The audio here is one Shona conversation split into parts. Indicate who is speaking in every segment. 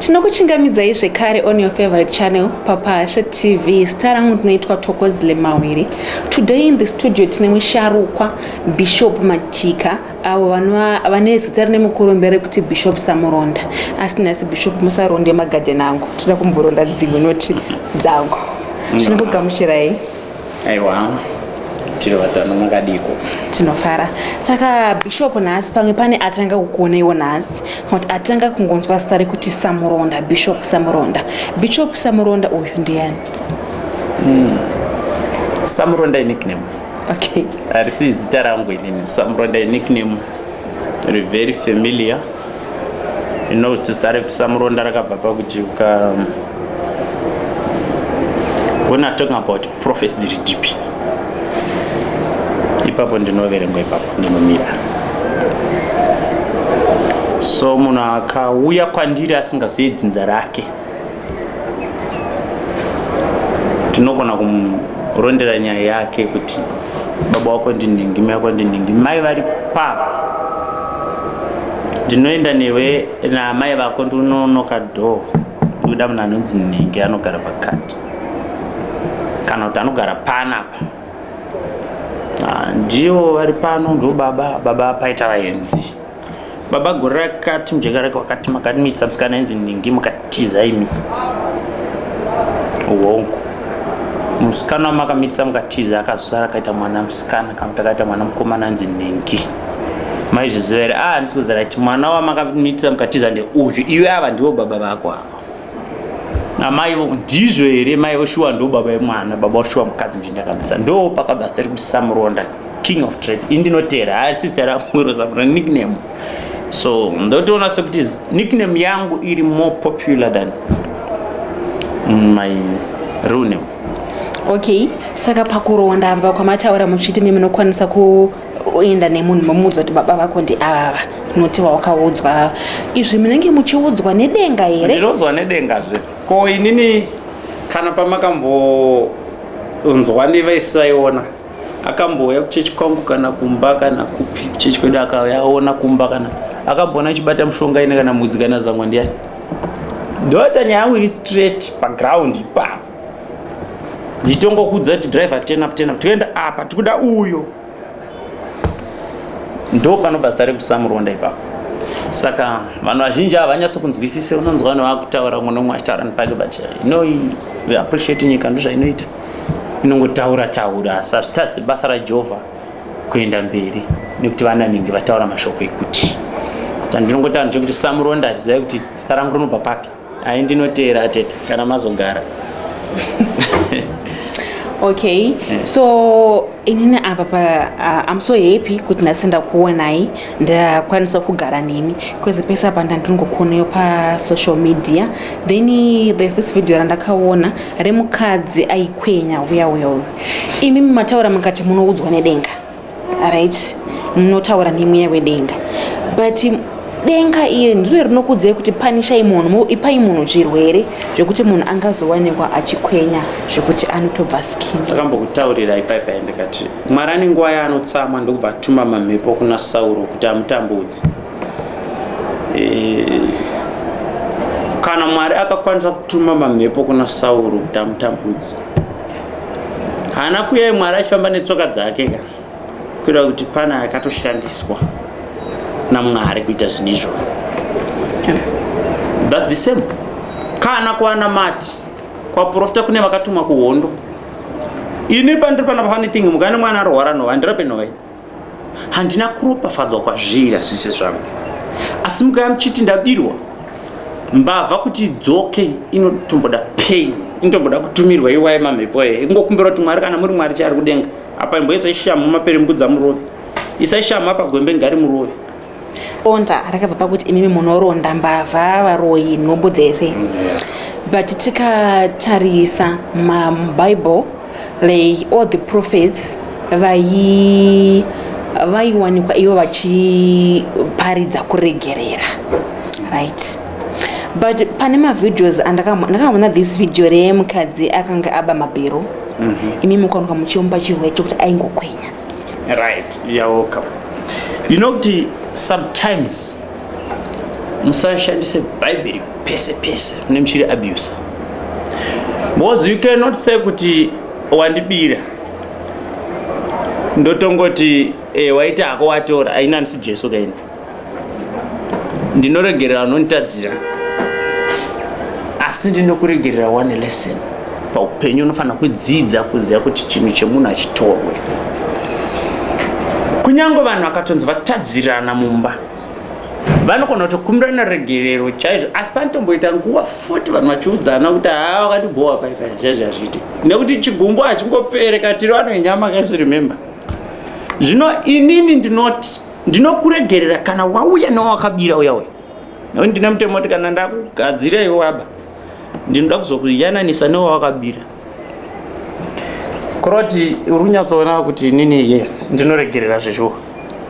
Speaker 1: Tinokuchingamidzai zvekare on your favorite channel, Papasha TV. Zita rangu ndinoitwa Thokozile Mawiri. Today in the studio tine musharukwa Bishop Matika, avo vane zita rine mukurumbira rekuti Bishop Samuronda. Asi nhasi Bishop musaronde magadheni angu, toda kumboronda dzimwe noti dzangu. Tinokugamuchirai.
Speaker 2: Aiwa, tiri vatano, makadiko?
Speaker 1: Tinofara. Saka Bishop, nhasi pamwe pane atanga kukuonaiwo nhasi, kana kuti atanga kungonzwa zita rekuti Samuronda, Bishop Samuronda. Bishop Samuronda uyu ndiani?
Speaker 2: Samuronda nickname. Harisi zita rangu inini. Samuronda nickname iri very familiar. Inoti zita rekuti Samuronda rakabva pakuti uka when are talking about prophecy dziri deep, ipapo ndinoverengwa, ipapo ndinomira. So munhu akauya kwandiri asingazivi dzinza rake, tinogona kumurondera nyaya yake kuti baba wako ndinhingi, mai wako ndinhingi, mai vari papa, ndinoenda newe naamai vako, ndinonoka door, ndikuda munhu anonzi nhingi anogara pakati, kana kuti anogara panapa. Ah, ndivo vari pano, ndo baba. Baba paita vaenzi, baba gore rakati mujeka rake wakati makamitsa musikana ainzi nhingi mukatiza imi. Hongu, musikana wamakamitsa mukatiza akazosara akaita mwana musikana, kana kuti akaita mwana mukomana anzi nhingi. Maizviziva here? Ah, handisi kuziva. Right, mwana wamakamitsa mukatiza ndeuyu. Iwe, ava ndivo baba vako ava, amai ndizvo here? Mai voshuwa ndo baba vemwana, baba voshuwa mukadzi ndindakamitsa. Ndo pakabva zita rekuti Samuronda, king of trade. Indinotera haasi zita rangu iro, Samuronda nickname. So ndotoona sekuti nickname yangu iri more popular than my real name.
Speaker 1: Okay, saka pakuronda apa kwamataura muchiti mi munokwanisa kuenda nemunhu momuudza kuti baba vako ndiavava, noti wawakaudzwa izvi, munenge muchiudzwa nedenga here?
Speaker 2: Ndinoudzwa nedengazve. Ko inini kana pamakambonzwa nevaisaiona akambouya kuchechi kwangu kana kumba kana kupi, kuchechi kwedu akauya aona kumba, kana akamboona achibata mushonga ine kana mudzi kana zangwa, ndiani? Ndoita nyaya yangu iri straight paground ipapo, ndichitongokudza kuti driver, turn up, turn up, tikuenda apa, tikuda uyo. Ndo panobva zita rekuSamuronda ipapo. Saka vanhu vazhinji havanyatsokunzwisise. Unonzwa vanhu vakutaura, umwe nomwe achitaura nepake, but we appreciate nyika, ndozvainoita, inongotaura taura, asi hazvitasi basa raJehovha kuenda mberi nekuti vananhingi vataura mashoko ekuti. Chandinongotaura ndechekuti Samuronda, zivai kuti zita rangu rinobva papi. Ai, ndinoteera atete kana mazogara.
Speaker 1: Okay, so inini apa pa I'm so happy kuti nhasi ndakuonai, ndakwanisa kugara nemi, because pese apa ndandingokuonayo pasocial media. Then there's this video randakaona remukadzi aikwenya uya uya uyu. Imi mataura mukati munoudzwa nedenga, right? Munotaura nemweya wedenga, but denga iri ndiro rinokudzai kuti panishai munhu, ipai munhu zvirwere zvekuti munhu angazowanikwa achikwenya zvekuti anotobva skin?
Speaker 2: Ndakambokutaurira ipaipai, ndikati Mwari ane nguva yaanotsamwa ndokubva atuma mamhepo kuna Sauro kuti amutambudze. Kana Mwari akakwanisa kutuma mamhepo kuna Sauro kuti amutambudze, haana kuyai Mwari achifamba netsoka dzake ka, kuita kuti pane akatoshandiswa naMwari kuita zvinhu izvozvo. That's the same kana kuanamati kwaprofita kune vakatumwa kuhondo. Ini pandiri pana, funny thing, mukane mwana arwara nhova, handirape nhova ini, handina kuropafadzwa kwazviri, hazvisi zvangu. Asi mukaya muchiti ndabirwa, mbavha kuti idzoke inotomboda pain, inotomboda kutumirwa iwai mamhepo e ingokumbira kuti Mwari, kana muri Mwari chaari kudenga apa, imboedzai shamu mapere mbudza murove, isai shamu apa gwembe ngari murove.
Speaker 1: Ronda rakabva pakuti imimi munoronda mbavha, varoyi, nhumbu dzese, but tikatarisa mabible, like all the prophets vaiwanikwa ivo vachiparidza kuregerera, right? But pane mavideos andakaona, this video remukadzi akanga aba mabhero, imi mukaonekwa muchimupa chirwere chekuti aingokwenya.
Speaker 2: Right, you're welcome. You know kuti sometimes Musashandise Bhaibheri pese pese mune muchiri abuse, because you cannot say kuti wandibira, ndotongoti waita hako, watora. Aina handisi Jesu kaini. Ndinoregerera anonditadzira, asi ndinokuregerera one lesson paupenyu. Unofanira kudzidza kuziva kuti chinhu chemunhu hachitorwe. Kunyange vanhu vakatonzi vatadzirana mumba, vanogona kutokumbirana regerero chaizvo, asi panotomboita nguva futi vanhu vachiudzana kuti haa, wakandibhowa paipa. Zvaizvo hazviiti, nekuti chigumbu hachingopere. Katiri vanhu venyama kaisi. Remember, zvino inini ndinoti ndinokuregerera kana wauya newakabira uya uya, nekuti ndine mutemo kuti kana ndakugadzira iwe waba, ndinoda kuzokuyananisa newawakabira. Kuroti uri kunyatsoona kuti inini, yes, ndinoregerera zvezvo,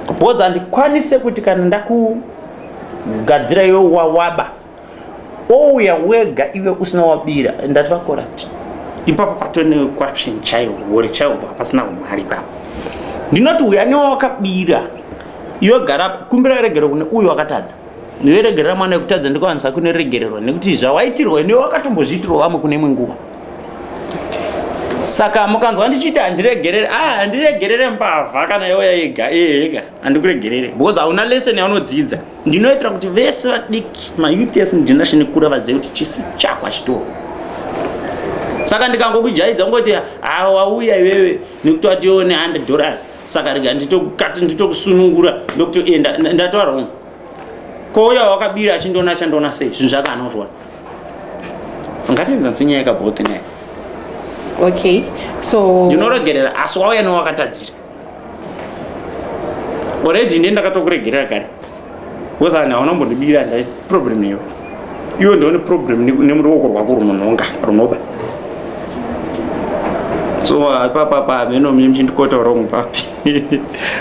Speaker 2: because handikwanise kuti kana ndakugadzira iwe wawaba, ouya wega iwe usina wabira, ndati vacorrupt. Ipapo patone corruption chaiwo, gore chaiwo, pasina umwari ipapo. Ndinoti uya newawakabira, iwe gara, kumbira regero kune uyu wakatadza. Iwe regerera mwana wekutadza, ndikwanisa kuneregererwa, nekuti zvawaitirwa newe wakatombozviitirwa vamwe kune imwe nguva. Saka mukanzwa ndichiti handiregerere, ah, handiregerere mbavha kana yoya yega yega, handikuregerere, because hauna lesson yaunodzidza. Ndinoitira kuti vese vadiki, mayouth ese mugeneration ikura, vazive kuti chisi chako hachitorwa. Saka ndikangokujaidza ngoti ha, wauya iwewe nekuti watione $100, saka rega nditokukata, nditokusunungura, ndokutoenda, ndatova wrong. Kouya wakabira achindiona, achandiona sei? Zvinhu zvake anozviona. Ngatienzanise nyaya yakaboth naye.
Speaker 1: Okay, so
Speaker 2: Ndinoregerera, asi wauya newakatadzira already. Ndiye ndakatokuregerera kare, because vanhu havanombondibira. Nda problem newe iwe, ndione problem nemuruoko rwako runonhonga, runoba. So ipapapa hameno mune muchindikota wrong papi.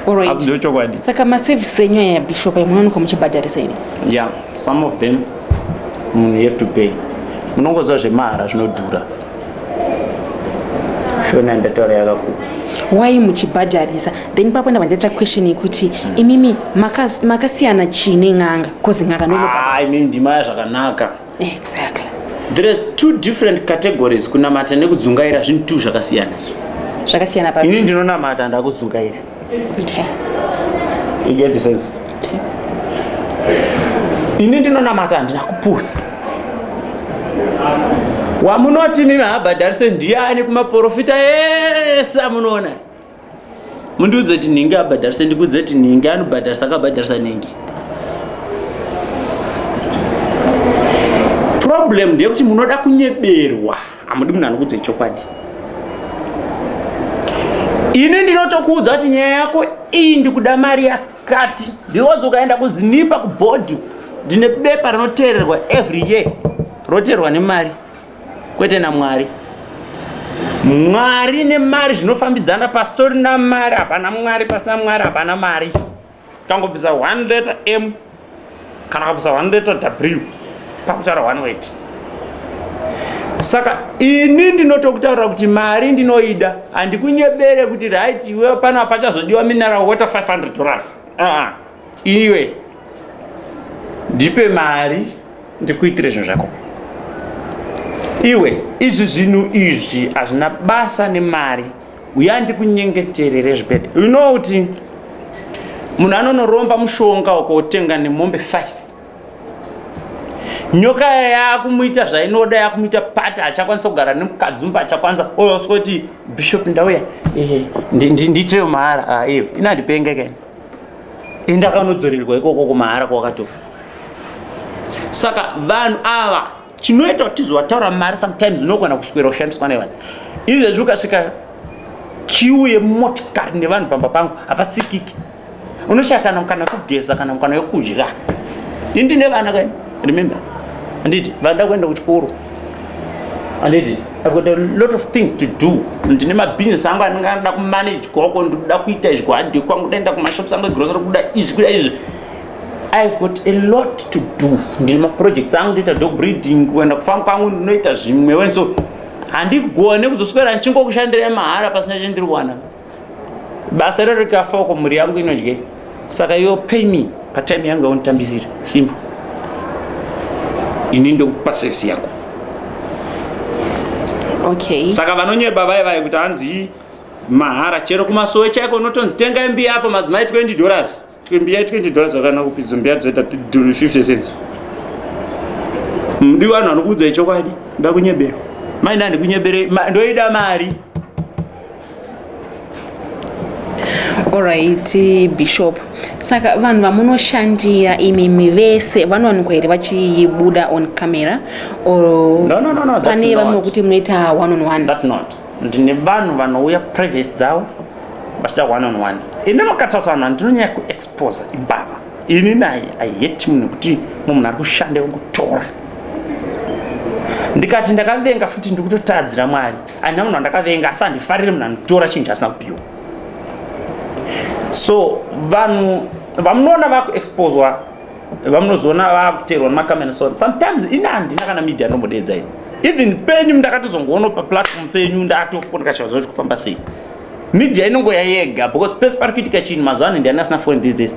Speaker 1: Alright.
Speaker 2: Asi ndochokwadi.
Speaker 1: Saka maservice enyu aya, Bishop, munowanikwa muchibhadharisa here?
Speaker 2: Yeah, some of them munhu you have to pay. Munongoziva zvemahara zvinodhura. Shona ndataura yakakura.
Speaker 1: Why muchibhadharisa then? Papo ndabva ndaita question yekuti imimi makasiyana chii nen'anga? 'Cause n'anga
Speaker 2: Ah,
Speaker 1: ndoinobhadharisa.
Speaker 2: Inini ndima zvakanaka. There is two different categories: kunamata nekudzungaira. Zvinhu two zvakasiyana.
Speaker 1: Zvakasiyana papi?
Speaker 2: Ini ndinonamata, ndakudzungaira. You get the sense?
Speaker 1: Okay.
Speaker 2: Ini ndinonamata, handina kupusa. Wamunoti mimi habhadharise ndiani kumaprofita ese amunoona? Mundiudze kuti nhingi abhadharise, ndikuudze kuti nhingi anobhadharisa, akabhadharisa nhingi. Problem ndeyekuti munoda kunyeberwa, hamudi munhu anokuudze chokwadi. Ini ndinotokuudza kuti nyaya yako iyi ndikuda mari yakati, because ukaenda kuZINIPA, kuboard, ndine bepa rinoteererwa every year, roteerwa nemari, kwete naMwari. Mwari nemari zvinofambidzana. Pastori namari hapana Mwari, pasina Mwari hapana mari. Kangobvisa one letter M kana kabvisa one letter W, pakutaura one word. Saka ini ndinotokutaurira kuti mari ndinoida, handikunyebere kuti right, iwe pana pachazodiwa mineral water $500. Aa, iwe ndipe mari ndikuitire zvinhu zvako. Iwe, izvi zvinhu izvi hazvina basa nemari. Uya ndikunyengeterere zvipede. You know kuti munhu anonoromba mushonga ukotenga nemombe 5, nyoka yakumuita zvainoda, yakumuita pati, achakwanisa kugara nemukadzi mumba, achakwanisa osoti, "Bishop, ndauya, ndiitirewo mahara." Ah, iwe ina handipengeke, indakanodzorerwa ikoko kumahara kwakatofa. Saka vanhu ava, chinoita kuti tizovataura mari, sometimes unogona kuswera kushandiswa nevanhu. Izvezvi ukasvika queue yemotikari nevanhu pamba pangu, hapatsikiki. Unoshaya kana mukana wekugeza, kana mukana wekudya. Ini ndine vana kai, remember, handiti? Vanoda kuenda kuchikoro, handiti? I've got a lot of things to do. Ndine mabhizinesi angu anenge anoda kumanage kwako, ndinoda kuita izvi kuhadhi kwangu, ndaenda kumashops angu egrocery, kuda izvi, kuda izvi. I've got a lot to do. Ndine maprojects angu, ndoita dog breeding, kuenda kufamu kwangu, ndinoita zvimwewo. So handigone kuzoswera ndichingokushandirai mahara pasina chandiri kuwana. Basa iro rikafa uko, mhuri yangu inodye. Saka iwe pay me patime yangu yaunotambisira. Simple. Ini ndokupa service yako.
Speaker 1: Okay.
Speaker 2: Saka vanonyeba vaye vaye kuti hanzi mahara, chero kumasowe chaiko unotonzi tengai mbiya apo madzimai $20. Mbiya $20 vakana kupidza mbiya dzoita 50 cents. Mudi vanhu vanokuudzai chokwadi, nda kunyebera. Mai ndandi kunyebere, ndoida mari.
Speaker 1: Alright, Bishop. Saka vanhu vamunoshandira imimi vese vanowanikwa here vachibuda on camera or
Speaker 2: No, that's
Speaker 1: pane vamwe
Speaker 2: not.
Speaker 1: vekuti munoita one on one?
Speaker 2: That not. Ndine vanhu vanouya privacy dzavo vachida one on one. Ini makatarisa vanhu vandinonyanya kuexposa imbavha. Ini naye I hate munhu nekuti munhu ari kushanda kungotora. Ndikati ndakavenga futi ndikutotadzira Mwari. Handina munhu wandakavenga asi handifariri munhu anotora chinhu chaasina kupiwa. So vanhu vamunoona vakuexposwa, vamunozoona vakuteerwa nemakamera, so sometimes ini handina kana media ndombodeedza ini. Even penyu ndakatozongoona paplatform penyu ndatopo ndikashaza kuti kufamba sei. Media inongoya yega because pese pari kuitika chinhu mazuva ano ndiani asina phone these days?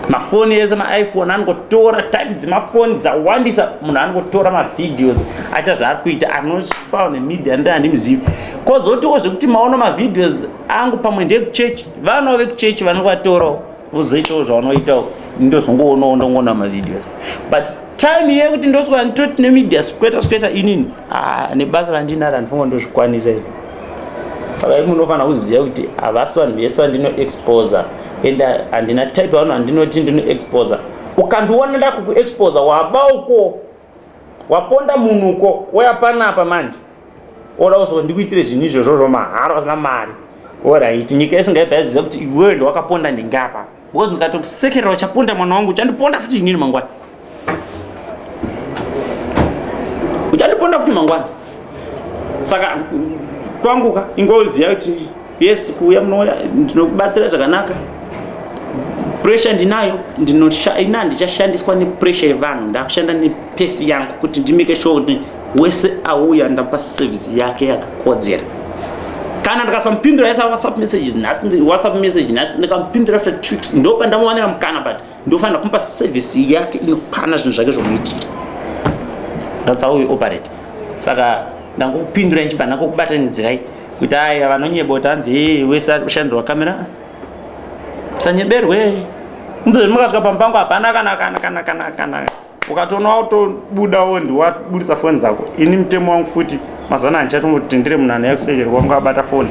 Speaker 2: Mafoni ese maiPhone anongotora type dzemafoni dzawandisa, munhu anongotora mavideos aita zvaari kuita anospawo nemedia ndi handimuzivi. Kwozotiwo zvekuti maona mavideos angu pamwe ndekuchechi, vanawo vekuchechi vanongvatorawo vozoitawo zvavanoitawo, ndozongoonawo ndongoona mavideos, but time yekuti ndoswera nditoti nemedia squeta squeta inini, ah, nebasa randinaro handifunga ndozvikwanisa izvo. Saka imi munofanira kuziva kuti havasi vanhu vese vandinoexposa and handina type vanhu vandinoti ndinoexposa. Ukandiona ndakukuexposa, waba uko, waponda munhu uko, waya panapa manje oda kuzo ndikuitire zvinhu izvozvozvo mahara vasina mari. Alright, nyika yese ngaibva yaziva kuti iwewe ndowakaponda ndingapa, because ndikatokusekerera uchaponda mwana wangu, uchandiponda futi inini mangwana, uchandiponda futi mangwana. Saka kwangu ka ingoziva kuti yes, kuuya munouya, ndinokubatsira zvakanaka. Pressure ndinayo, ina handichashandiswa nepressure yevanhu, ndakushanda nepesi yangu kuti ndimake sure kuti wese auya ndamupa service yake yakakodzera. Kana ndikasamupindura isa WhatsApp messages nhasi, WhatsApp message nhasi ndikamupindura after 2 weeks, ndopa ndamuwanira mukana, but ndofanira kumupa service yake inokwana zvinhu zvake zvomuitika. That's how we operate. Saka ndangokupindurai ndichibva ndangokubatanidzirai kuti aya vanonyeba kuti hanzi "Hey, wese ari kushandirwa kamera," musanyeberwe. Mundozvi makasvika pampango hapana kana ukatoona watobudawo ndiwaburitsa foni dzako. Ini mutemo wangu futi mazuva ano handichatombotendere munhu anouya kusurgery kwangu abata foni.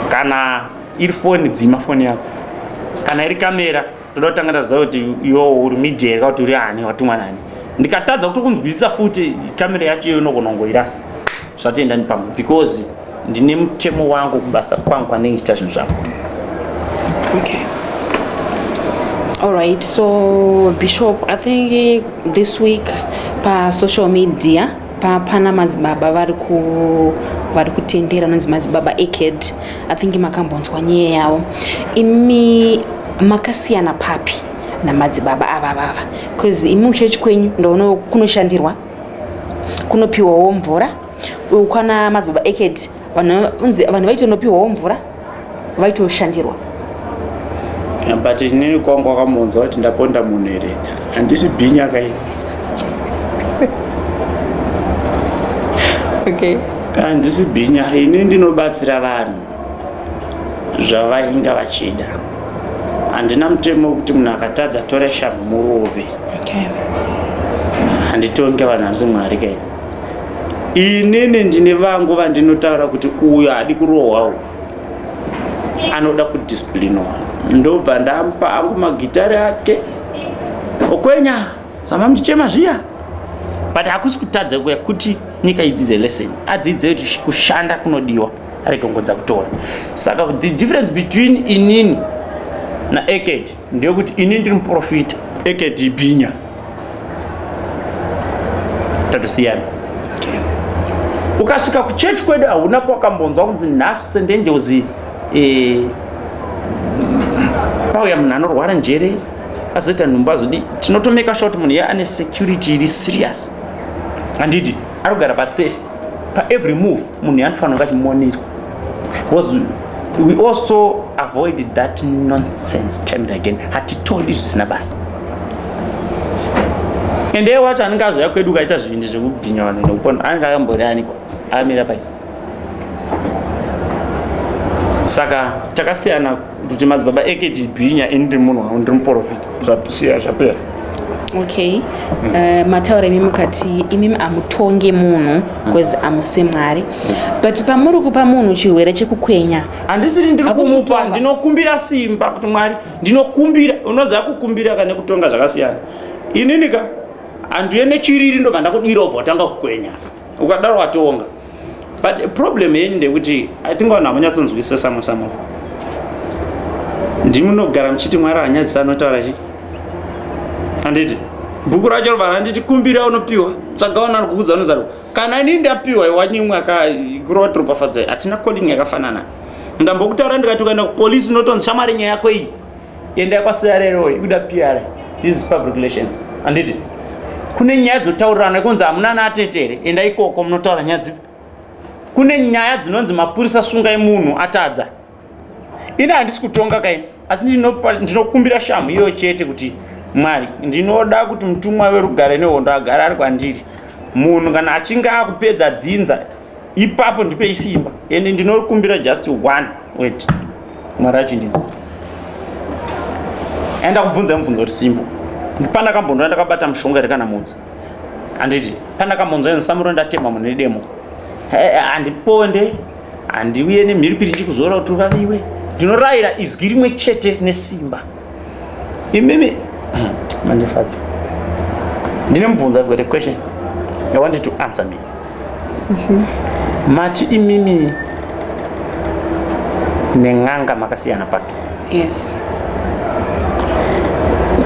Speaker 2: Kana iri foni, dzima foni yako. Kana iri kamera, ndoda kutanga ndaziva kuti iwo uri media here kuti uri ani, watumwa nani. Ndikatadza kutokunzwisisa futi, kamera yacho iyo inogona kungoirasa zvatoenda ndipamwe, because ndine mutemo wangu kubasa kwangu kwandinenge ndichiita zvinhu zvangu.
Speaker 1: Okay. All right. So, Bishop, I think this week pa social media pa pana madzibaba vari kutendera anonzi Madzibaba Eked. I think makambonzwa nyaya yavo. Imi makasiyana papi namadzibaba ava vava? Because imi muchechi kwenyu ndaona kunoshandirwa, kunopiwawo mvura. Kwana Madzibaba Eked vanhu vaitonopiwawo mvura, vaitoshandirwa.
Speaker 2: But inini kwangu wakamunzwa kuti ndaponda munhu here? Handisi bhinya kai. Handisi bhinya ini, ndinobatsira vanhu zvavainga vachida. Handina mutemo wekuti munhu akatadza tore shamhu murove. Handitonge vanhu, handisi Mwari kai. Inini ndine vangu vandinotaura kuti uyu haadi kurohwawo, anoda kudisciplinwa, ndobva ndamupa angu magitari ake okwenya zvama muchichema zviya. But hakusi kutadza kuya kuti nyika idzidze lesson, adzidze kuti kushanda kunodiwa, arege ngodza kutora. Saka the difference between inini naEked ndeyekuti inini ndiri muprofita, Eked ibhinya. Tatosiyana. Ukasvika kuchechi kwedu hauna kwakambonzwa kunzi nhasi kuSt Angels pauya munhu anorwara njere azoita nhumbu azodi. Tinotomeka sure kuti munhu iye ane security iri serious, handiti ari kugara pasafe paevery move. Munhu anofanira kunge achimonitwa because we also avoid that nonsense time and again. Hatitodi zvisina basa. Ende iye wacho anenge azouya kwedu ukaita zvivindi zvekubhinya vanhu nekuponda anenge akambori aniko akamira pai. Saka takasiyana kuti madzibaba eketi bhinya ini ndiri munhu wangu ndiri muprofita zvasiya zvapera.
Speaker 1: Okay. Mataura imi mukati imimi amutonge munhu because amusi Mwari. But pamuri kupa munhu chirwere chekukwenya.
Speaker 2: Handisiri ndiri kumupa ndinokumbira simba kuti Mwari ndinokumbira unoziva kukumbira kana kutonga zvakasiyana. Inini ka handiye nechiriri ndobva ndakudira ubva watanga kukwenya ukadaro watonga but problem yenyu ndeyekuti i think vanhu hamunyatsonzwisisa samwe samwe ndimi munogara muchiti mwari hanyadzisa anotaura chi handiti bhuku racho robva randiti kumbira unopiwa tsvaga una rikuudza unozarwa kana ini ndapiwa wanyimwa ka kurova tiropafadzo hatina calling yakafanana ndambokutaura ndikati ukaenda kupolisi unotonzi shamwari nyaya yako iyi Endai kwaCRO ikuda PR. This is public relations. Anditi kune nyaya dzotaurirana kunzi hamuna ana atete here? Endai ikoko munotaura nyaya dzipi? Kune nyaya dzinonzi mapurisa sungai munhu atadza. Ini handisi kutonga kaini asi ndinokumbira shamhu iyoyo chete kuti Mwari ndinoda kuti mutumwa werugare nehondo agare ari kwandiri. Munhu kana achinge akupedza dzinza ipapo ndipei simba ende ndinokumbira just one word mwari achindinzwa enda kubvunza mubvunzo kuti simbo pandakambonzwa ndakabata mushonga here kana mudzi handiti pandakambonzwa nsamuro ndatema munhu nedemo handiponde handiuye nemhiripiri chikuzora kuti uvaviwe ndinorayira izwi rimwe chete nesimba imimi mandifadza ndine mubvunzo i've got a question i want you to answer me Mati imimi nen'anga makasiyana papi?
Speaker 1: Yes.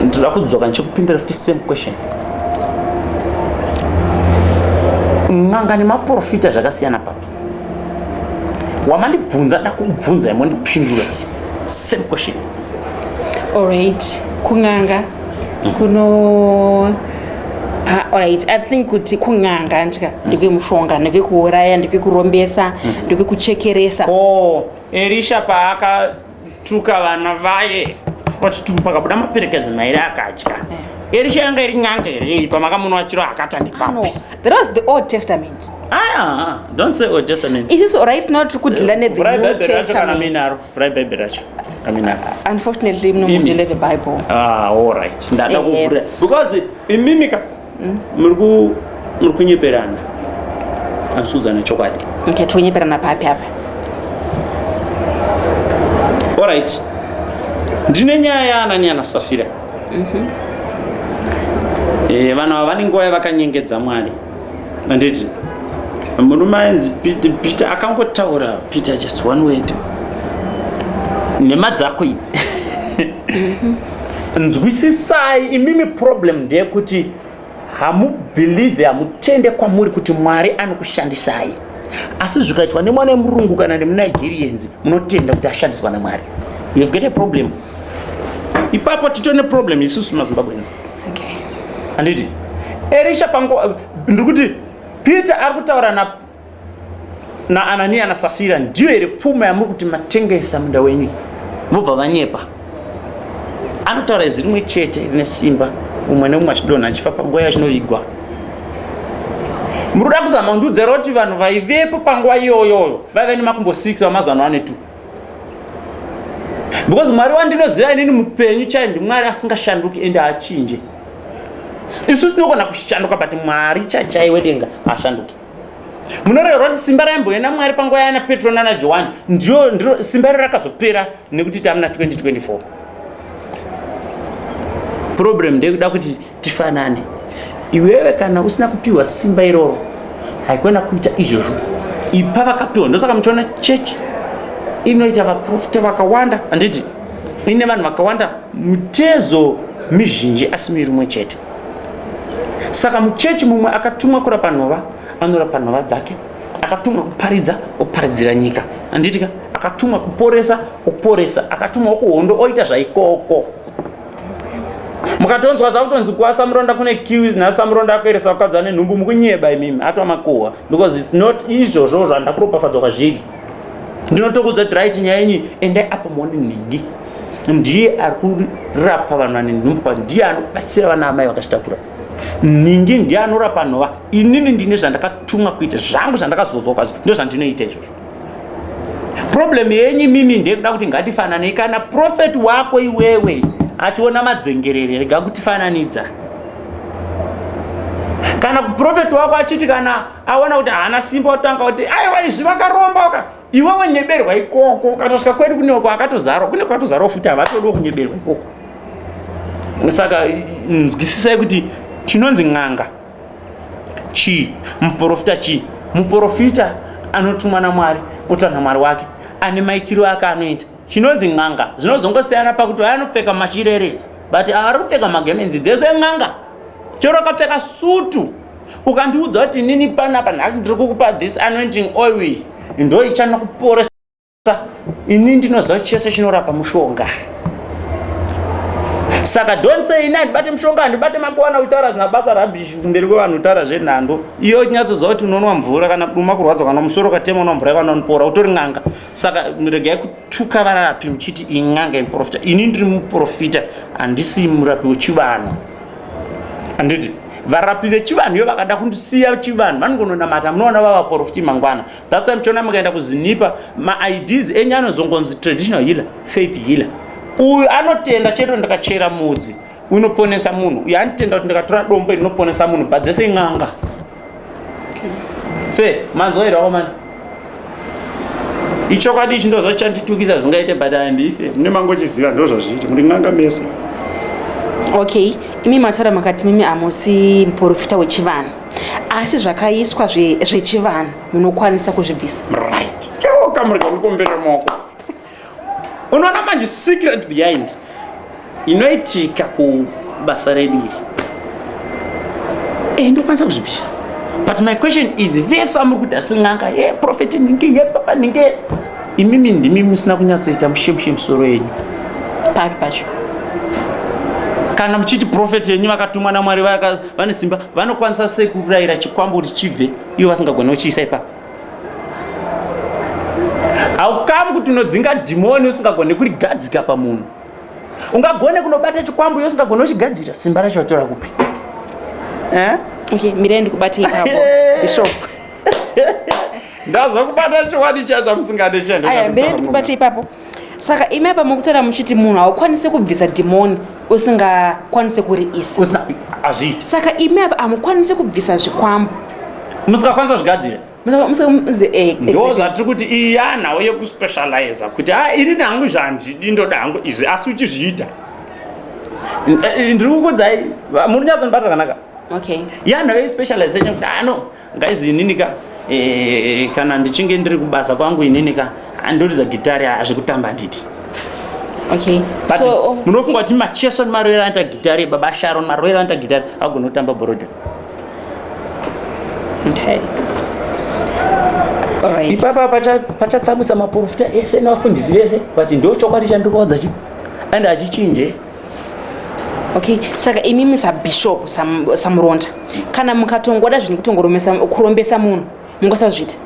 Speaker 2: Ndoda kudzoka ndichikupindura futi same question. N'anga nemaprofita zvakasiyana papi? Wamandibvunza da kukubvunza imondipindura same question.
Speaker 1: Alright, kun'anga kuno Ah, alright i think kuti kun'anga ndika ndekwemushonga ndekekuuraya ndekekurombesa ndekekuchekeresa
Speaker 2: ko erisha paakatuka vana vaye vachituku pakabuda maperekedzi mairi akadya erisha yanga iri n'anga here iyi pamakamunwa chiro akata
Speaker 1: Ah, no
Speaker 2: ndepapi
Speaker 1: that was the Old Testament
Speaker 2: aya don't say Old Testament
Speaker 1: isusu right now tiri kudhila nethe
Speaker 2: Vhurai
Speaker 1: New
Speaker 2: Bhaibheri racho kana
Speaker 1: Testament
Speaker 2: muinaro vhurai bhaibheri racho kaminaro
Speaker 1: unfortunately muno
Speaker 2: Imi.
Speaker 1: we don't have a bible
Speaker 2: Ah, all right. Ndada
Speaker 1: Ehe.
Speaker 2: kuvhurira because imimi ka muri ku muri kunyeperana. Hamusi chokwadi.
Speaker 1: Okay, tikunyeperana papi apa?
Speaker 2: All right. Ndine nyaya yaAnania naSafira. Eh, vanhu ava vane nguva yavakanyengedza Mwari. Handiti? Murume ainzi Peter akangotaura Peter just one word. Nhema dzako idzi. Nzwisisai imimi problem ndeyekuti hamubhilivhe hamutende kwamuri kuti Mwari anokushandisai. Asi zvikaitwa nemwana wemurungu kana nemuNigerians munotenda kuti ashandiswa naMwari. You have got a problem. Ipapo titone problem isusu maZimbabweans.
Speaker 1: Okay.
Speaker 2: Handiti? Erisha panguva ndiri kuti Peter ari kutaura na naAnania naSafira ndiyo here pfuma yamuri kuti matengesa munda wenyu vobva vanyepa anotaura izwi rimwe chete rine simba umwe neumwe achidonha achifa panguva yachinovigwa muri kuda kuzama kundiudzera kuti vanhu vaivepo panguva iyoyoyo vaive nemakumbo 6 vamazano ane 2 because Mwari wandinoziva inini mupenyu chai ndimwari asingashanduki ende haachinje isu tinogona kushanduka but Mwari chachai wedenga haashanduki munoreva kuti simba raimboenda Mwari panguva yana Petro nana Johani ndiro ndiro simba iro rakazopera nekuti tamuna 2024 problem ndeyekuda kuti tifanane iwewe kana usina kupiwa simba iroro haikona kuita izvozvo ipa vakapiwa ndosaka muchiona chechi inoita vaprofita vakawanda handiti ine vanhu vakawanda mitezo mizhinji asi muviri umwe chete saka muchechi mumwe akatumwa kurapa nhova anorapa nhova dzake akatumwa kuparidza oparidzira nyika handitika akatumwa kuporesa oporesa akatumwa kuhondo oita zvaikoko mukatonzwa zvakutonzi kwasamuronda kune queues nasamuronda akueresa vakadzi ane nhumbu mukunyeba imimi atwa makuhwa because its not izvozvo zvandakuropafadzwa kwazviri ndinotokudza kuti right nyaya yenyu endai apo muone nhingi ndiye ari kurapa vanhu vane nhumbu ndiye anobatsira vana amai vakazvitakura. Nhingi ndiye anorapa nhova. Inini ndine zvandakatumwa kuita zvangu zvandakazodzwa kwazvo, ndo zvandinoita izvozvo. Problem yenyu imimi ndeyekuda kuti ngatifananei. Kana prophet wako iwewe achiona madzengerere, rega kutifananidza. Kana prophet wako achiti kana aona kuti haana simba otanga kuti aiwa izvi vakaromba uka iwewe nyeberwa ikoko. Ukatosvika kwedu kune kwakatozarwa, kune kwakatozarwa futi, havatodiwo kunyeberwa ikoko. Saka nzwisisai kuti chinonzi n'anga chii, muprofita chii. Muprofita anotumwa naMwari otaura naMwari wake, ane maitiro ake anoita. Chinonzi n'anga zvinozongosiyana pakuti anopfeka machireredzo, but ari kupfeka magemenzi dzese n'anga. Chero akapfeka sutu, ukandiudza kuti inini panapa nhasi ndiri kukupa this anointing oil ndo ichanokuporesa, ini ndinoziva chese chinorapa mushonga. Saka don't say ini handibate mushonga, handibate makuwana, kutaura zina basa rubbish kumberi kwevanhu, kutaura zvenhando. Iyo nyatsoziva kuti unonwa mvura kana duma kurwadzwa kana musoro ukatema, unwa mvura kana unopora, utori n'anga. Saka regai kutuka varapi muchiti in'anga, imuprofita. Ini ndiri muprofita, handisi murapi wechivanhu. Handiti varapi vechivanhu iyo vakada kundisiya chivanhu vanongononamata, munoona vavaprofiti mangwana. That's why muchiona mukaenda kuZinipa, maids enyu anozongonzi traditional healer, faith healer. Uyu anotenda chete ndakachera mudzi unoponesa munhu, uyu anotenda kuti ndakatora dombo rinoponesa munhu, but dzese in'anga. Fe manzwa here wakomana? Ichokwadi ichi ndozva chanditukisa zingaite, but handife mune mangochiziva ndozvazviiti muri n'anga mese.
Speaker 1: Okay, imi mataura makati mimi hamusi muprofita wechivanhu, asi zvakaiswa zvechivanhu munokwanisa kuzvibvisa.
Speaker 2: Right, kamurega ndikumbere maoko. Unoona manje secret behind inoitika kubasa redu iri, eh, ndokwanisa kuzvibvisa. But my question is, vese vamuri kuti asi n'anga ye prophet ninge yepapa ninge, imimi ndimi musina kunyatsoita mushe musoro yenyu.
Speaker 1: Papi pacho?
Speaker 2: Kana muchiti prophet yenyu vakatumwa naMwari, vane simba, vanokwanisa sei kurayira chikwambo kuti chibve ivo vasingagoni kuchiisa ipapo? Haukamu kuti unodzinga dhimoni usingagoni kurigadzika pamunhu. Ungagone kunobata chikwambo iwe usingagoni kuchigadzira, simba racho watora kupi, eh?
Speaker 1: Okay, mirai ndikubate ipapo, Bishop.
Speaker 2: Ndazokubata chokwadi chacho musingade.
Speaker 1: Aya, mirai ndikubate ipapo. Saka imi apa mukutaura muchiti munhu haukwanisi kubvisa dhimoni usingakwanisi kuriisa.
Speaker 2: Hazviiti.
Speaker 1: Saka imi apa hamukwanisi kubvisa zvikwambo
Speaker 2: musingakwanisa kuzvigadzira. Ndo zvatiri kuti iyi yanhau yekuspecializa kuti a ini hangu zvandidi, ndoda hangu izvi, asi uchizviita. Ndiri kukudzai, muri nyatsondibata zvakanaka.
Speaker 1: Okay.
Speaker 2: Yanhau yespecialization kuti ano guys, inini ka kana ndichinge ndiri kubasa kwangu, inini ka andoridza gitari, hazvikutamba ndidi.
Speaker 1: Okay.
Speaker 2: But so, munofunga kuti Macheso nemarovero anoita gitari, Baba Sharon marovero anoita gitari, agona kutamba bhorodha?
Speaker 1: Okay. Alright.
Speaker 2: Ipapa pachatsamwisa maprofita ese nevafundisi vese, but ndo chokwadi chandiri kuvaudza chi and hachichinje.
Speaker 1: Okay, saka imimi sabishop saMuronda, kana mukatongoda zvine kutongorombesa munhu, mungasazviita?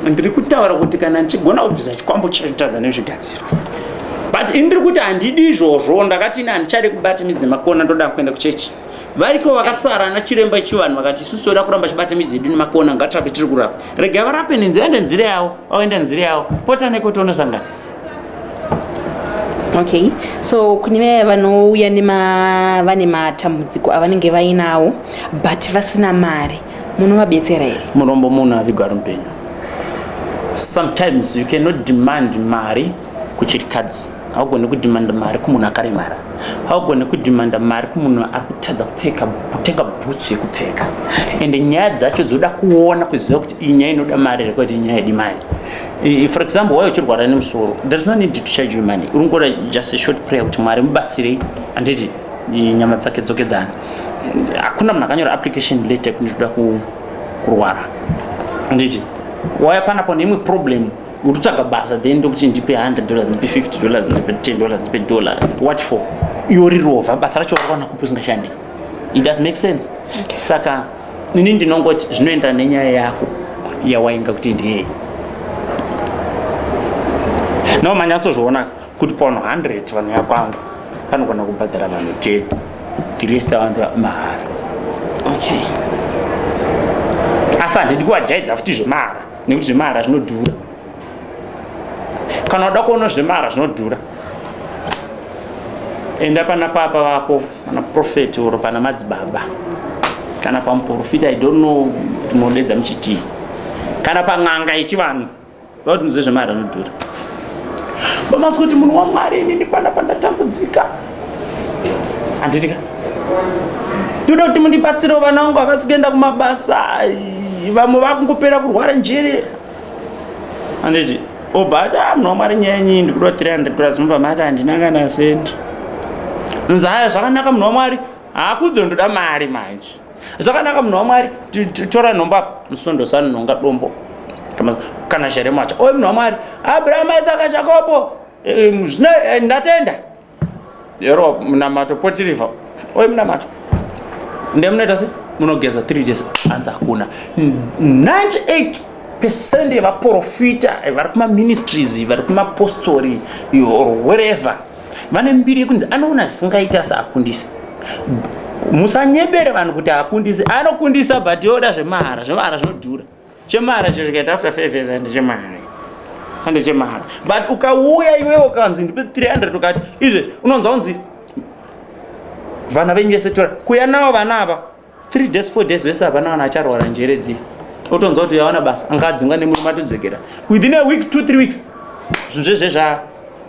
Speaker 2: Ndiri kutaura kuti kana ndichigona kubvisa chikwambo chacho, nezvigadzira, but ini ndiri kuti handidi izvozvo. Ndakati ini handichade kubata midzi nemakona, ndoda kuenda kuchechi. Variko vakasara ana chiremba echivanhu vakati isusu toda kuramba chibata midzi yedu nemakona, ngatirape, tiri kurapa, regai varape nenzira, ende nzira yavo, vaoenda nzira yavo, pota nekoti unosangana.
Speaker 1: Okay, so kune vaya vanouya vane matambudziko avanenge vainawo but vasina mari, munovabetsera here?
Speaker 2: Murombo munhu avigwa ari mupenyu. Sometimes you cannot demand mari kuchirikadzi, haugoni kudhimanda mari kumunhu akaremara, haugoni kudhimanda mari kumunhu ari kutadza kupfeka, kutenga bhutsu yekupfeka. Ende nyaya dzacho dzoda kuona, kuziva kuti iyi nyaya inoda mari here kwete nyaya yedi mari. For example, wai uchirwara nemusoro, there is no need to charge you money. Uri kungoda just a short prayer kuti Mwari mubatsirei, handiti nyama dzake dzokedzana. Hakuna munhu akanyora application letter kuti ndoda kurwara, handiti? Waya panapo neimwe problem, uri kutsvaga basa, then ndokuti ndipe $100, ndipe $50, ndipe $10, ndipe dollar. What for? Iwe rirovha, basa racho wakawana kupi usingashandi? It does make sense. Saka ini ndinongoti zvinoenderana nenyaya yako yawainga kuti ndiyei. No, manyatsozviona kuti pano 100 vanhu yakwangu panogona kubhadhara vanhu 10, the rest vanhu mahara.
Speaker 1: Okay.
Speaker 2: Asi handidi kuvajaidza futi zvemahara, nekuti zvemahara zvinodhura. Kana uda kuona zvemahara zvinodhura, enda pana papa vako, pana prophet or pana madzibaba, kana pamuprofita, I don't know kuti munodedza muchitii, kana pan'anga yechivanhu. Vakuti muzive zvemari anodhura. Vamasi kuti munhu waMwari inini pana pandatambudzika. Handiti ka? Ndoda kuti mundibatsirewo, vana vangu havasi kuenda kumabasa, vamwe vakungopera kurwara njere. Handiti? Obva ati, ah, munhu waMwari, nyaya yenyu ndikuda 300 dollars, mobva mati handina kana sendi. Nonzi haya zvakanaka munhu waMwari, haakudze ndoda mari manje. Zvakanaka munhu waMwari, tora nhombo apa, musondo sanonhonga dombo kana jerema wacho. Oye munhu waMwari, Abraham, Isaka, Jakobo, zvino ndatenda. Yero munamato potiriva. Oye munamato. Ndemunoita se munogeza 3 days, anzi hakuna. 98% yevaprofita vari kumaministries, vari kumapostori or wherever, vane mbiri yekunzi anoona zvisingaiti asi akundisa. Musanyebere vanhu kuti akundise, anokundisa, but yoda zvemahara. Zvemahara zvinodhura. Chemahara chero chikaita after 5 years, handi chemahara, handi chemahara. But ukauya iwewe ukanzi ndipe 300, ukati izvezvi unonzwa unzi vana venyu vese tora kuya navo vana ava, 3 days, 4 days, vese hapana vana acharwara njere dziya. Otonzwa kuti yawana basa, anga adzingwa nemurume, atodzokera within a week, 2, 3 weeks, zvinhu zvezve zva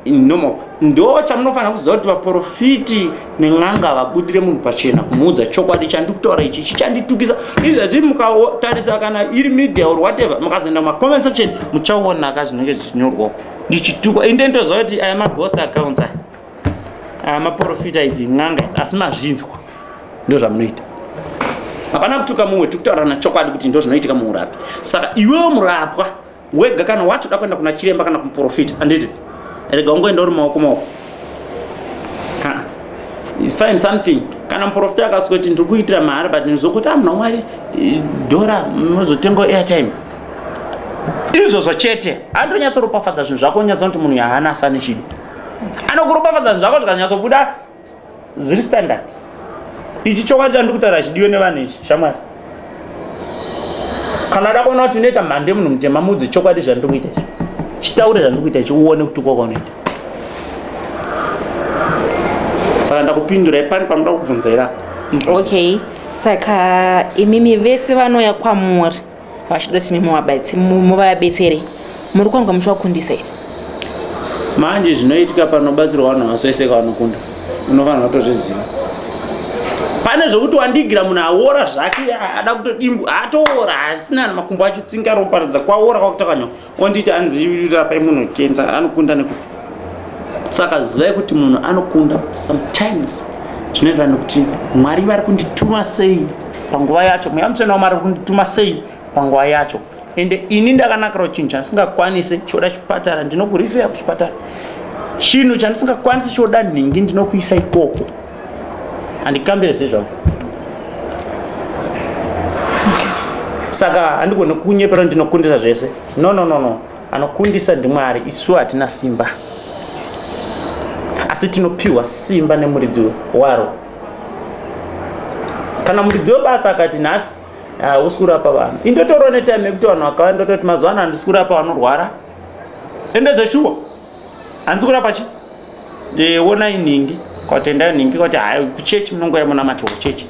Speaker 2: normal. Ndo chamunofanira kuziva kuti vaprofiti nen'anga vabudire munhu pachena kumuudza chokwadi. Chandiri kutaura ichi chichanditukisa izvezvi. Mukatarisa kana iri media or whatever, mukazoenda mumacomment section, muchaona ka zvinenge zvichinyorwa ndichitukwa. Inde ndoziva kuti aya maghost accounts aya, aya maprofita, idzi n'anga idzi, asi mazvinzwa. Ndo zvamunoita, hapana kutuka mumwe, tiri kutaurana chokwadi kuti ndo zvinoitika muurapi. Saka iwewo murapwa wega, kana watoda kuenda kuna chiremba kana kumuprofita, handiti rega ungoenda uri maoko maoko. Find something. Kana muprofita akasweti ndiri kuitira mahara, but ndizokuti amuna Mwari dhora muzotenga airtime, izvozvo chete andonyatsoropafadza zvinhu zvako. Onyatsa kuti munhu yahaana asane chido, anokuropafadza zvinhu zvako zvikanyatsobuda zviri standard. Ichi chokwadi chandiri kutaura chidiwe nevanhu ichi, shamwari. Kana ada kuona kuti unoita mhando yemunhu mutema, mudzi chokwadi zvandiri kuita ichi, chitaure zvandiri kuita ichi, uone kutukwa kwaunoita. Saka ndakupindurai pani pamuda kubvunza here?
Speaker 1: Okay, saka imimi vese vanouya kwamuri vachida kuti imi muvabetsere, muri kuwanikwa muchivakundisa here?
Speaker 2: Manje zvinoitika panobatsirwa vanhu vasoiseka vanokunda, unofanira kutozviziva. Pane zvokuti wandigira munhu aora zvake, ada kutodimbu, atoora, asina makumbo acho, tsinga roparadza kwaora kwakutakanywa, onditi anzi rapai munhu kenza, anokunda nekupi? Saka zivai kuti munhu anokunda sometimes zvinoenderana nekuti Mwari vari kundituma sei panguva yacho, Mweya Mutsvene waMwari vari kundituma sei panguva yacho. Ende ini ndakanakirawo, chinhu chandisingakwanisi choda chipatara, ndinokurifeya kuchipatara. Chinhu chandisingakwanisi choda nhingi, ndinokuisa ikoko. Handikambire zvezvavo. Saka handigoni kunyepera ndinokundisa zvese. No, no, no, no, anokundisa ndiMwari. Isu hatina simba, asi tinopiwa simba nemuridzi waro. Kana muridzi webasa akati nhasi hausi kurapa vanhu, indotorwa netime yekuti vanhu vakauya, ndototi mazuva ano handisi kurapa vanorwara. Ende zveshuwa handisi kurapa chi onai nhingi, kwatendai nhingi, kwati hai kuchechi, munongoya munamato kuchechi.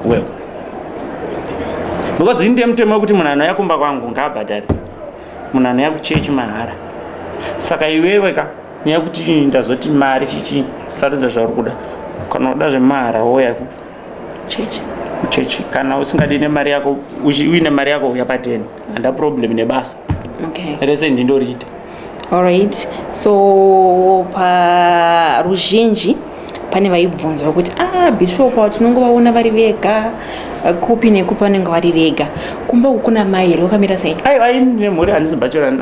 Speaker 2: Well, because ini ndemutemo wekuti munhu anouya kumba kwangu ngaabhadhare, munhu anouya kuchechi mahara. Saka iwewe ka, nyaya yekuti ndazoti mari chichi, sarudza zvauri kuda. Kana uda zvemahara, woya
Speaker 1: chechi.
Speaker 2: Kuchechi. Kana usingadi nemari yako, uine mari yako, uya pateni, handa problem nebasa rese, ndindoriita.
Speaker 1: Alright, so paruzhinji pane vaibvunzwa kuti, ah, bishop ava tinongovaona vari vega kupi nekupi, vanenge vari vega. Kumba uku kuna mai here? Wakamira sei?
Speaker 2: Aiwa, ini nemhuri handisi bachelor,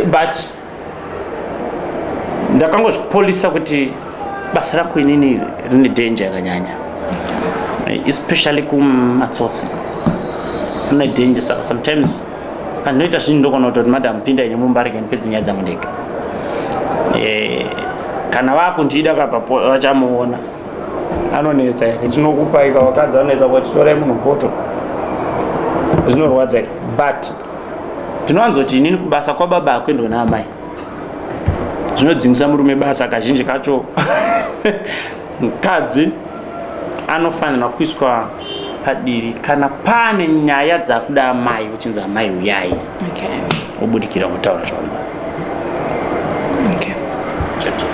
Speaker 2: but ndakangozvipolisa kuti basa rangu inini rine danger yakanyanya, especially kumatsotsi rine danger. Saka sometimes pandinoita zvinhu ndogona kutoti, "Madam, pinda inye mumba, rege ndipedze nyaya dzangu ndega." Kana vakundida kapa vachamuona. Anonetsa here? Tinokupai kavakadzi anonetsa kuti torai munhu foto, zvinorwadza here? But ndinowanzoti inini kubasa kwababa hakuendwa naamai, zvinodzingisa murume basa kazhinji kacho. Mukadzi anofanirwa kuiswa padivi kana pane nyaya dzakuda amai, uchinzi amai uyai, wobudikira kutaura zvaunoda. Chete.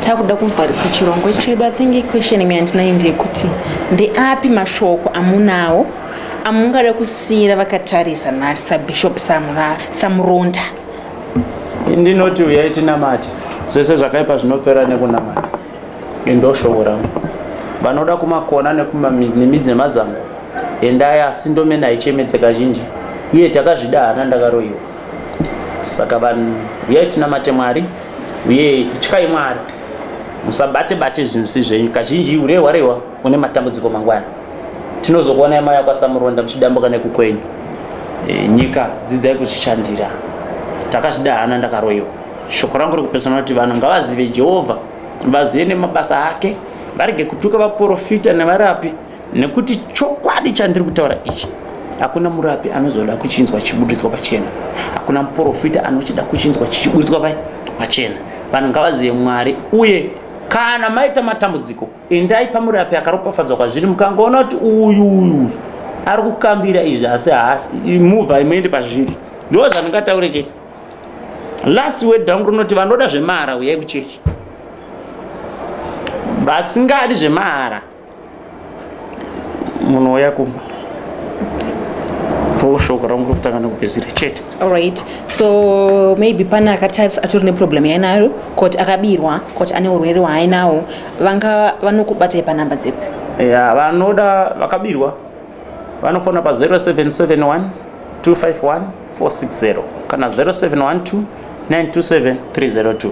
Speaker 1: Takuda kuvharisa chirongwa chedu. I think question imwe yandinayo ndeyekuti ndeapi mashoko amunawo amungada kusiyira vakatarisa nhasi saBishop Samuronda?
Speaker 2: Ndinoti uyai tinamate, zvese zvakaipa zvinopera nekunamata. Ndo shoko rangu. Vanoda kumakona nemidzi nemazango, endai, asi ndomene haichemedze kazhinji, uye takazvida hana ndakaroyiwa. Saka vanhu, uyai tinamate Mwari, uye ityai Mwari, musabate bate zvinhu si zvenyu. Kazhinji urehwa rehwa une matambudziko mangwana. Tinozokuonai maya kwaSamuronda muchidambuka nekukwenyu. Nyika, dzidzai kuzvishandira. Takazvida hana ndakaroyiwa. Shoko rangu rekupesana kuti vanhu ngavazive Jehovha, vazive nemabasa ake, varege kutuka vaprofita nevarapi, nekuti chokwadi chandiri kutaura ichi, hakuna murapi anozoda kuchinzwa chichibudiswa pachena, hakuna muprofita anochida kuchinzwa chichibudiswa pachena. Vanhu ngavazive Mwari, uye kana maita matambudziko, endai pamurapi akaropafadzwa kwazviri. Mukangoona kuti uyu uyu ari kukambira izvi asi haasi, muvha imuende pazviri. Ndo zvandingataure chete. Last word rangu rinoti vanoda zvemahara, uyai kuchechi. Vasingadi zvemahara, munouya kumba. Shoko rangu rokutanga nekupedzisira chete.
Speaker 1: Alright, so maybe pane akatarisa atori neproblem yainayo, kuti akabirwa, kuti ane urwere hwaainawo, vanga vanokubatai panhamba dzepi?
Speaker 2: Ya, vanoda, vakabirwa vanofona pa 0771 251 460 kana 0712 927 302.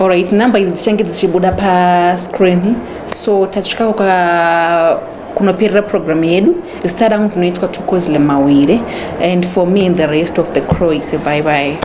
Speaker 1: Alright, namba idzi dzichange dzichibuda pascreen. So tasvika kunoperera program yedu. Zita rangu ndinoitwa Thokozile Mawire, and for me and the rest of the crew, it's a bye bye.